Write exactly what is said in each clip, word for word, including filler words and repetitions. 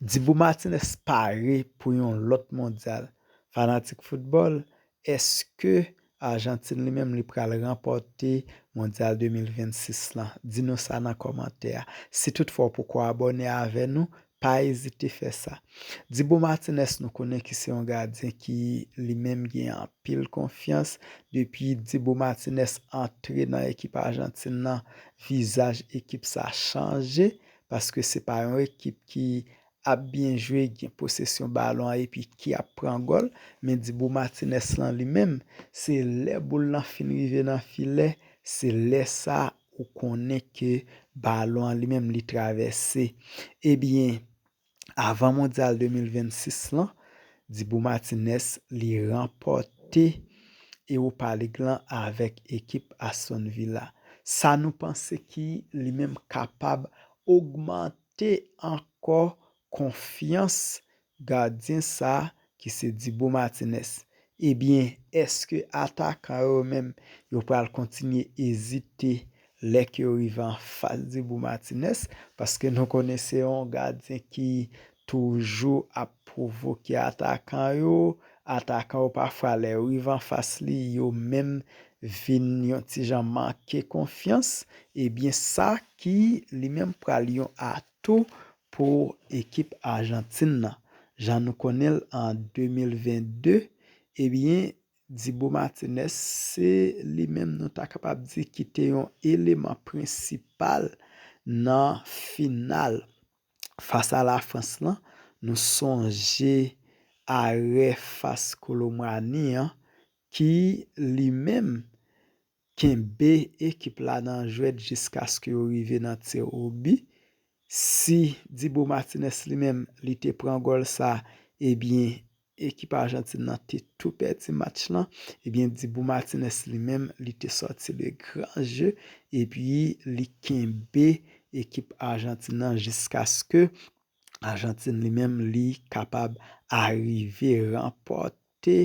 Dibu Martinez pare pou yon lòt mondyal. Fanatik foutbòl, èske Ajantin li menm li pral ranpòte mondyal de mil vennsis lan? Di nou sa nan kòmantè a. Si toutfwa w poko abòne avè nou, pa ezite fè sa. Dibu Martinez nou konnen ki se yon gadyen ki li menm gen anpil konfyans. Depi Dibu Martinez antre nan ekip Ajantin nan, vizaj ekip sa chanje, paske se pa yon ekip ki ap byen jwe, gen posesyon balon an epi ki ap pran gòl, men Dibu Martinez lan li menm, se lè boul lan fin rive nan filè, se lè sa ou konnen ke balon an li menm li travèse. Ebyen, avan mondyal de mil vennsis lan, Dibu Martinez li ranpòte Europa League lan avèk ekip Aston Villa. Sa nou panse ki li menm kapab ogmante ankò konfyans gadyen sa ki se Dibu Martinez? Ebyen, èske atakan yo menm yo pral kontinye ezite lè ke yo rive anfas Dibu Martinez? Paske nou konnen se yon gadyen ki toujou ap pwovoke atakan yo. Atakan yo pafwa lè yo rive anfas li, yo menm vin yon ti jan manke konfyans. Ebyen, sa ki li menm pral yon atou pou ekip Ajantin nan. Jan nou konnen l an de mil vennde, ebyen, Dibu Martinez se li menm nou ta kapab di ki te yon eleman prensipal nan final fas a Lafrans lan. Nou sonje arè fas Kolomwani an ki li menm kenbe ekip la nan jwèt jiskaske yo rive nan tir au but. Si Dibu Martinez li menm li te pran gòl sa, ebyen, ekip Ajantin nan te tou pèdi match lan. Ebyen, Dibu Martinez li menm li te sòti le gran je epi li kenbe ekip Ajantin nan jiskaske Ajantin li menm li kapab arive ranpòte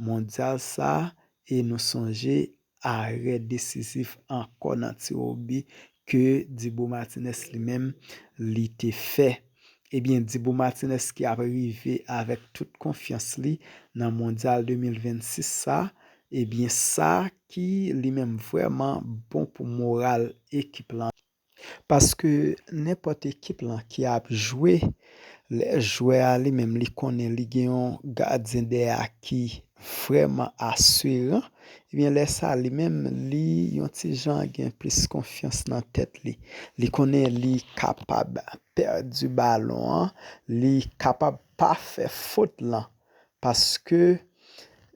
mondyal sa, e nou sonje arè desizif ankò nan tir au but ke Dibu Martinez li menm li te fè. Ebyen, Dibu Martinez ki ap rive avèk tout konfyans li nan mondyal de mil vennsis sa, ebyen, sa ki li menm vrèman bon pou moral ekip lan. Paske nenpòt ekip lan ki ap jwe, lè jwè a li menm li konnen li gen yon gadyen dèyè a ki vrèman asiran, ebyen, lè sa li menm li yon ti jan gen plis konfyans nan tèt li. Li konnen li kapab pèdi balon an, li kapab pa fè fot lan, paske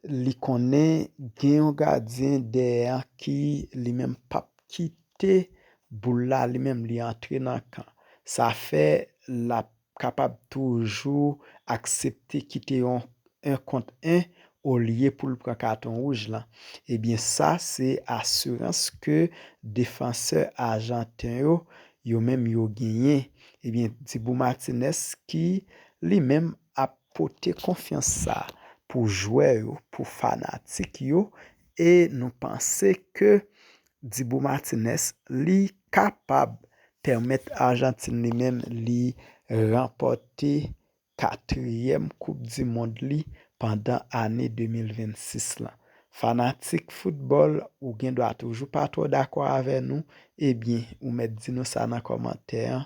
li konnen gen yon gadyen dèyè an ki li menm p ap kite boul la li menm li antre nan kan. Sa fè l ap kapab toujou aksepte kite yon en kont en olye pou l pran katon wouj lan. Ebyen, sa se asirans ke defansè ajanten yo, yo menm yo genyen. Ebyen, Dibu Martinez ki li menm ap pote konfyans sa pou jwè yo, pou fanatik yo, e nou panse ke Dibu Martinez li kapab pèmèt Ajantin li menm li ranpòte katriyèm Koup di Mond li pandan ane de mil vennsis lan. Fanatik foutbòl, ou gen dwa toujou pa twò dakò avè nou, ebyen, ou mèt di nou sa nan kòmantè an.